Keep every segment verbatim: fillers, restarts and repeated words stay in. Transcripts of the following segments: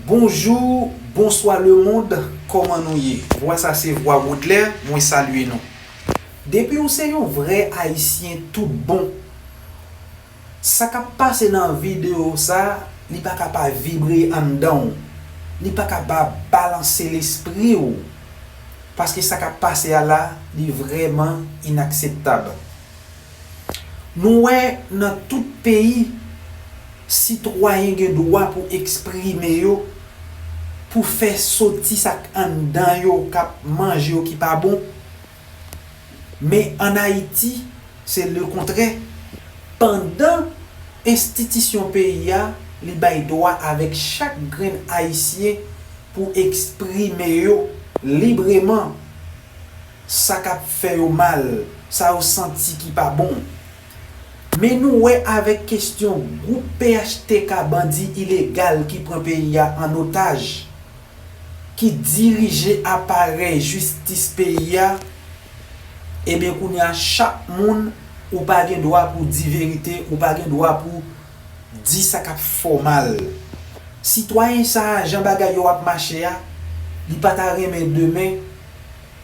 Bonjou, bonswa lemonn, kòman nou ye? Vwa sa se vwa Woodler, mwen salye nou. Depi w se yon vrè Ayisyen tout bon, sa k ap pase nan videyo sa, li pa ka pa vibre anndan w, li pa ka pa balanse lespri w, paske sa k ap pase a la, li vrèman inakseptab. Nou wè nan tout peyi, sitwayen gen dwa pou eksprime yo, pou fè soti sa k anndan yo k ap manje yo ki pa bon. Men ann Ayiti, se lekontrè. Pandan enstitisyon peyi a, li bay dwa avèk chak grenn Ayisyen pou eksprime yo libreman. Sa k ap fè yo mal, sa yo santi ki pa bon. Men nou wè avèk kesyon gwoup P H T K bandi ilegal ki pran peyi a an otaj, ki dirije aparèy jistis peyi a, ebyen kounye a chak moun ou pa gen dwa pou di verite, ou pa gen dwa pou di sa k ap fè w mal. Sitwayen sa a, jan bagay yo ap mache a, li pa ta renmen demen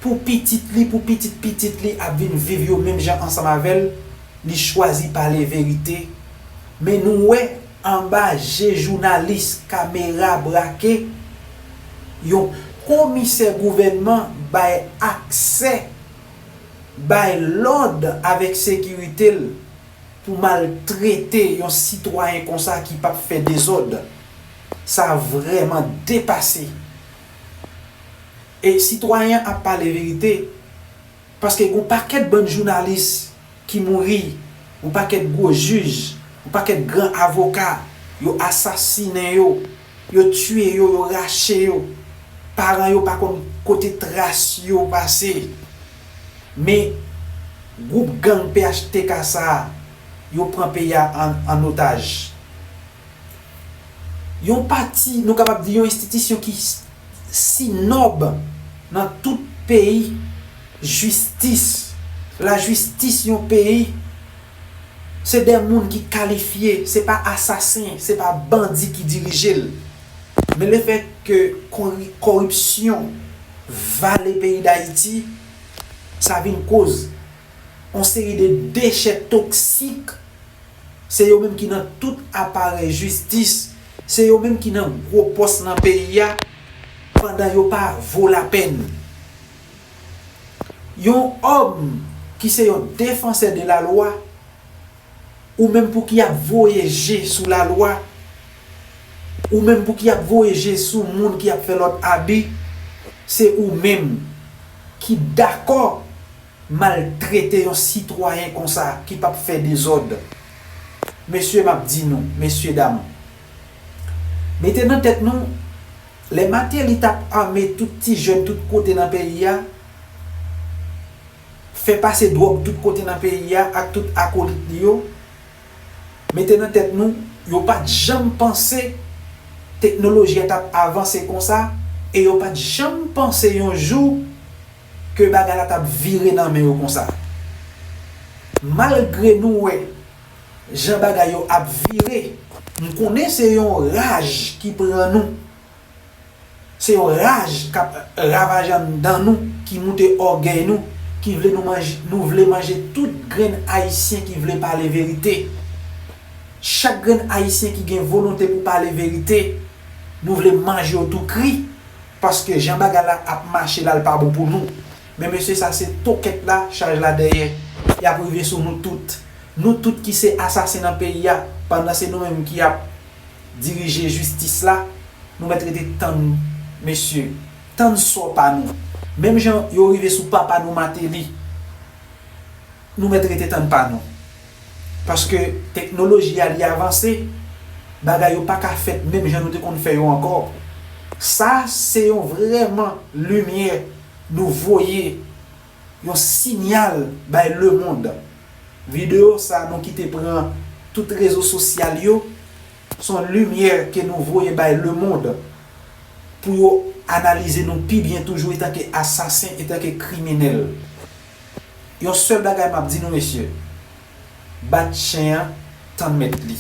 pou pitit li, pou pitit pitit li ap vin viv yo menm jan ansanm avè l, li chwazi pale verite. Men nou wè anba je jounalis kamera brake, yon komisè gouvènman bay aksè, bay lòd avèk sekirite l pou maltrete yon sitwayen konsa ki p ap fè dezòd. Sa vrèman depase. E sitwayen an ap pale verite, paske gon pakèt bann jounalis ki mouri, yon pakèt gwo jij, yon pakèt gran avoka, yo asasinen yo, yo tiye yo, yo rache yo. Paran yo pa konn kote tras yo pase. Men gwoup gang P H T K sa a, yo pran peyi a an, an otaj. Yon pati, nou kapab di yon enstitisyon ki s- si nòb nan tout peyi, jistis, lajistis yon peyi, se de moun ki kalifye, se pa asasen, se pa bandi ki dirije l. Men lefètke kori- koripsyon vale peyi Dayiti, sa vin koz yon seri de dechè toksik. Se yo menm ki nan tout aparèy jistis, se yo menm ki nan gwo pòs nan peyi a, pandan yo pa vo lapèn. Yon òm ki se yon defansè de lalwa, ou menm pou ki ap voye je sou lalwa, ou menm pou ki ap voye je sou moun ki ap fè lòt abi, se ou menm ki dakò maltrete yon sitwayen konsa ki p ap fè dezòd. Mesye, m ap di nou, mesye dam, mete nan tèt nou, lè Martelly t ap ame tout ti jèn tout kote nan peyi a, fè pase dwòg tout kote nan peyi a ak tout akolit li yo, mete nan tèt nou, yo pa t janm panse teknoloji a t ap avanse konsa, e yo pa t janm panse yon jou ke bagay la t ap vire nan men yo konsa. Malgre nou wè jan bagay yo ap vire, m konnen se yon raj ki pran nou. Se yon raj k ap ravaje anndan nou, ki moute ògèy nou, ki vle nou manje, nou vle manje tout grenn Ayisyen ki vle pale verite. Chak grenn Ayisyen ki gen volonte pou pale verite, nou vle manje yo tou kri, paske jan bagay la ap mache la, l pa bon pou nou. Men mesye, sa se tokèt la, chaj la dèyè. Y ap rive sou nou tout. Nou tout ki se asasen nan peyi a, pandan se nou menm ki ap dirije jistis la, nou mèt rete tann, mesye, tann sò pa nou. Menm jan yo rive sou papa nou Martelly, nou mèt rete tann pa nou. Paske teknoloji a li avanse, bagay yo pa ka fèt menm jan nou te konn fè yo ankò. Sa se yon vrèman limyè nou voye, yon siyal bay lemonn. Videyo sa nou kite pran tout rezo sosyal yo, se yon limyè ke nou voye bay lemonn pou yo analize nou pi byen toujou etanke asasen, etanke kriminèl. Yon sèl bagay m ap di nou, mesye, bat chen an, tann mèt li.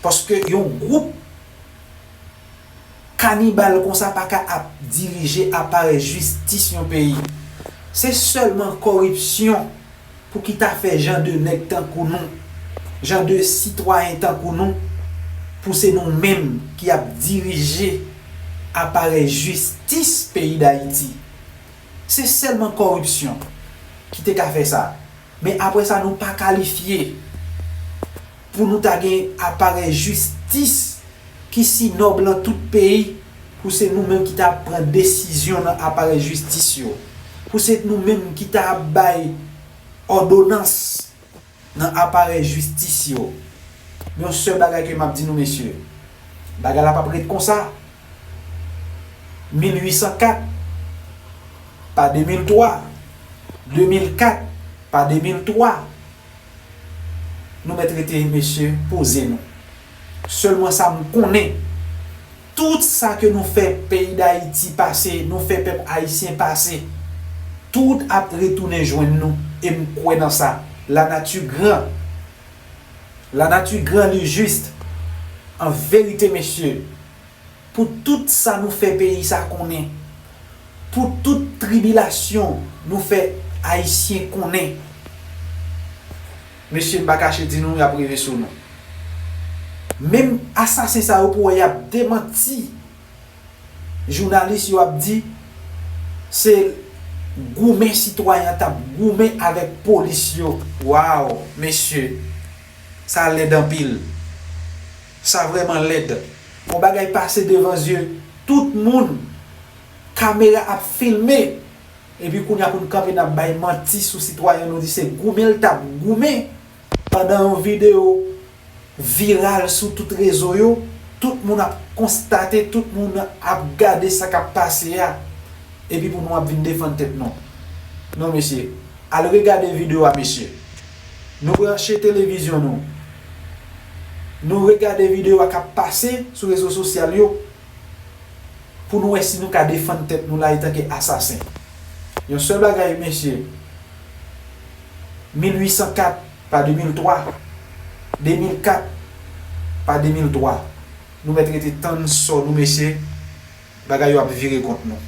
Paske yon gwoup Kanibal konsa pa ka ap dirije aparèy jistis yon peyi. Se sèlman kòripsyon pou ki ta fè jan de nèg tankou nou, jan de sitwayen tankou nou, pou se nou menm ki ap dirije aparèy jistis peyi Dayiti. Se sèlman kòripsyon ki te ka fè sa. Men apre sa, nou pa kalifye pou nou ta gen aparèy jistis ki si nòb lan tout peyi, pou se nou menm ki ta ap pran desizyon nan aparèy jistis yo, pou se nou menm ki ta ap bay òdonans nan aparèy jistis yo. Men yon sèl bagay ke m ap di nou, mesye, bagay la p ap ret konsa. Mil uit san kat pa de mil twa, de mil kat pa de mil twa, nou mèt rete, mesye, poze nou. Sèlman sa m konnen, tout sa ke nou fè peyi Dayiti pase, nou fè pèp ayisyen pase, tout ap retounen jwenn nou, e m kwè nan sa. Lanati gran. Lanati gran, li jis. An verite, mesye, pou tout sa nou fè peyi sa konnen, pou tout tribilasyon nou fè ayisyen konnen, mesye, m pa kache di nou, y ap rive sou nou. Menm asasen sa yo pou wè y ap demanti jounalis yo ap di se goumen sitwayen an t ap goumen avèk polis yo. Waw, mesye, sa lèd anpil. Sa vrèman lèd. Yon bagay pase devan zye tout moun. Kamera ap filme. Epi kounye a pou n kanpe n ap bay manti sou sitwayen, nou di se goumen l t ap goumen. Pandan yon videyo viral sou tout rezo yo, tout moun ap konstate, tout moun ap gade sa k ap pase a. Epi pou nou ap vin defann tèt nou. Non, mesye, al regade videyo a, mesye. Nou branche televizyon nou. Nou regade videyo a k ap pase sou rezo sosyal yo, pou nou wè si nou ka defann tèt nou la etanke asasen. Yon sèl bagay, mesye, mil uit san kat pa de mil twa, de mil kat pa de mil twa, nou mèt rete tann sò nou, mesye, bagay yo ap vire kont nou.